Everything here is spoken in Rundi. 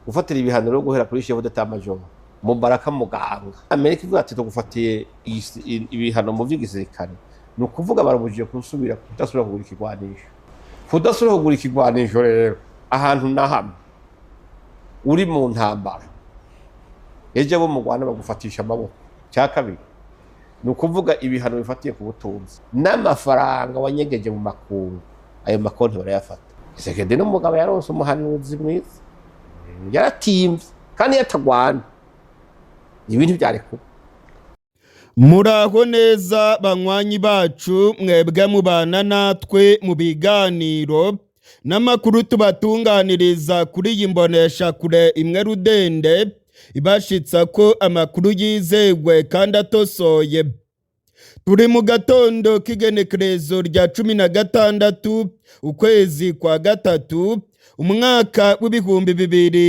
Gufatira ibihano rero guhera kuri chef d'état major Mubaraka Muganga, Amerika ivuga ati tugufatiye ibihano mu vy'igisirikare, ni ukuvuga barabujije gusubira, kudasubira kugura ikigwanisho. Kudasubira kugura ikigwanisho rero, ahantu na hamwe uri mu ntambara, ejo abo mu Rwanda bagufatisha amaboko. Cya kabiri ni ukuvuga ibihano bifatiye ku butunzi n'amafaranga wanyegeje mu makungu, ayo makonti barayafata. Tshisekedi n'umugabo yaronse umuhanuzi mwiza, yaratimvye kandi yatagwana ibintu byari kuba. Muraho neza banywanyi bacu, mwebwe mubana natwe mu biganiro n'amakuru tubatunganiriza kuri iyi mboneshakure imwe rudende ibashitsa ko amakuru yizewe kandi atosoye. Turi mu gatondo k'igenekerezo rya 16 ukwezi kwa gatatu, umwaka w'2000.